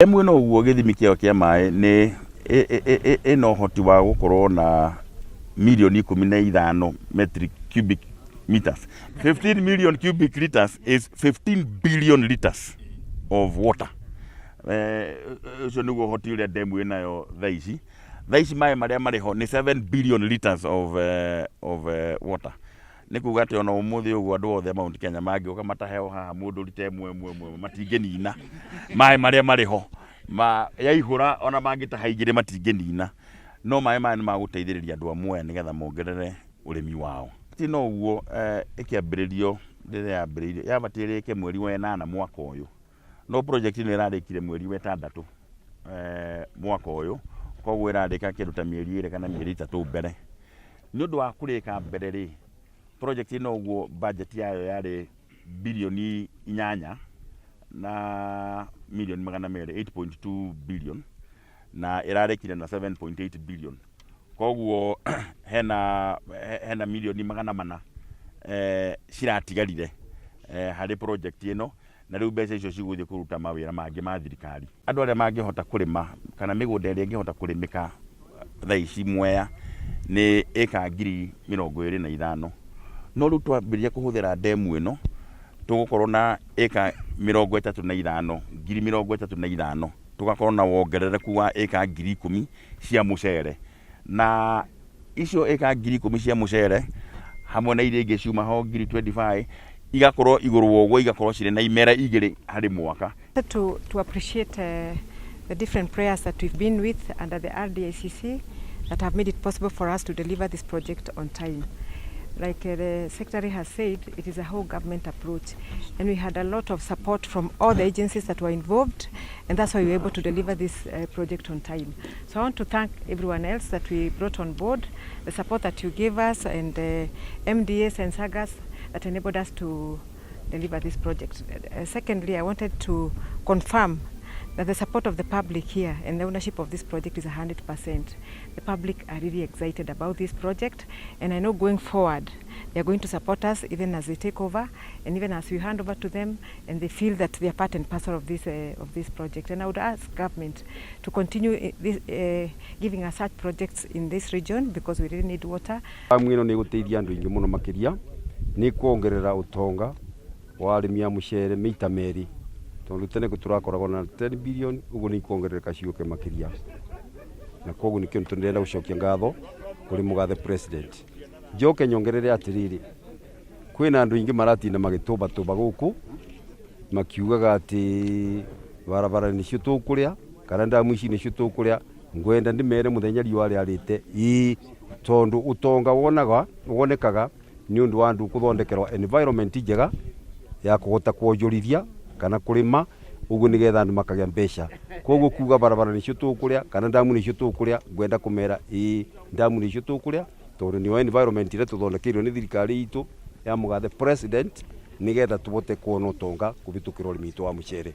Ndemu ĩno ũguo gĩthimi kĩayo kĩa maĩ nĩ ĩna ũhoti wa gũkorwo na mirioni 15 metric cubic meters. 15 million cubic liters is 15 billion liters of water. Ũcio nĩguo ũhoti ũrĩa ndemu ĩnayo thaa ici. Thaa ici maĩ marĩa marĩ ho nĩ 7 billion liters of water. Nĩ kuga atĩ ona ũmũthĩ ũguo andũ othe a Mount Kenya mangĩũka mataheo haha mũndũ rita ĩmwe ĩmwe ĩmwe, matingĩnina maĩ marĩa marĩ ho. Ma yaihũra, ona mangĩtaha igĩrĩ matingĩnina. No maĩ maya nĩ magũteithĩrĩria andũ a Mwea nĩgetha mongerere ũrĩmi wao. Ti no ũguo, ĩkĩambĩrĩrio, rĩrĩa yambĩrĩirio yabatiĩ ĩrĩke mweri wa 8 mwaka ũyũ, no project ĩno ĩrarĩkire mweri wa 6 mwaka ũyũ. Koguo ĩrarĩka kĩndũ ta mĩeri 2 kana mĩeri 3 mbere. Nĩ ũndũ wa kũrĩka mbere rĩ, project ĩno ũguo budget yayo yarĩ birioni 8 na mirioni 200, 8.2 billion, na ĩrarĩkire na 7.8 billion. Koguo hena mirioni 400 ciratigarire harĩ project ĩno, na rĩu mbeca icio cigũthiĩ kũruta mawĩra mangĩ ma thirikari. Andũ arĩa mangĩhota kũrĩma kana mĩgũnda ĩrĩa ĩngĩhota kũrĩmĩka thaa ici Mwea nĩ ĩka 25,000. No rĩu twambĩrĩria kũhũthĩra ndemu ĩno, tũgũkorwo na ĩka 35, 35,000. Tũgakorwo na wongerereku wa ĩka 10,000 cia mũcere, na icio ĩka 10,000 cia mũcere hamwe na iria ingĩ ciuma ho 25,000, igakorwo igũrũ wa ũguo, igakorwo cirĩ na imera igĩrĩ harĩ mwaka. To appreciate the different players that we've been with under the RDICC that have made it possible for us to deliver this project on time. Like the secretary has said, it is a whole government approach. And we had a lot of support from all the agencies that were involved, and that's why we were able to deliver this project on time. So I want to thank everyone else that we brought on board, the support that you gave us, and MDAs and SAGAs that enabled us to deliver this project. Secondly, I wanted to confirm that the support of the public here and the ownership of this project is 100%. The public are really excited about this project, and I know going forward they are going to support us even as they take over and even as we hand over to them, and they feel that they are part and parcel of this project. And I would ask government to continue giving us such projects in this region because we really need water. Damu ĩno nĩ ĩgũteithia andũ aingĩ mũno makĩria, nĩ kuongerera ũtonga wa arĩmi a mũcere mĩita merĩ, tondũ tene tũrakoragwo na 10 billion, ũguo nĩ ikuongerereka ciũke makĩria. Na koguo nĩkĩo tũrenda gũcokia ngatho kũrĩ mũgathe president. Njoke nyongerere atĩrĩrĩ, kwĩna andũ aingĩ maratinda magĩtũbatũba gũkũ makiugaga atĩ barabara nĩcio tũkũrĩa kana ndamu ici nĩcio tũkũrĩa. Ngwenda ndĩmere mũthenya riũa rĩarĩte ĩĩ, tondũ ũtonga wonaga wonekaga nĩ ũndũ wa andũ gũthondekerwo environment njega ya kũhota kuonjorithia kana kũrĩma ũguo nĩgetha andũ makagĩa mbeca. Koguo kuga barabara nĩcio tũkũrĩa kana ndamu nĩcio tũkũrĩa, ngwenda kũmera ĩĩ, ndamu nĩcio tũkũrĩa, tondũ nĩyo environment ĩrĩa tũthondekeirwo nĩ thirikari itũ ya mũgathe president nĩgetha tũhote kuona ũtonga kũhĩtũkĩra ũrĩmi witũ wa mũcere.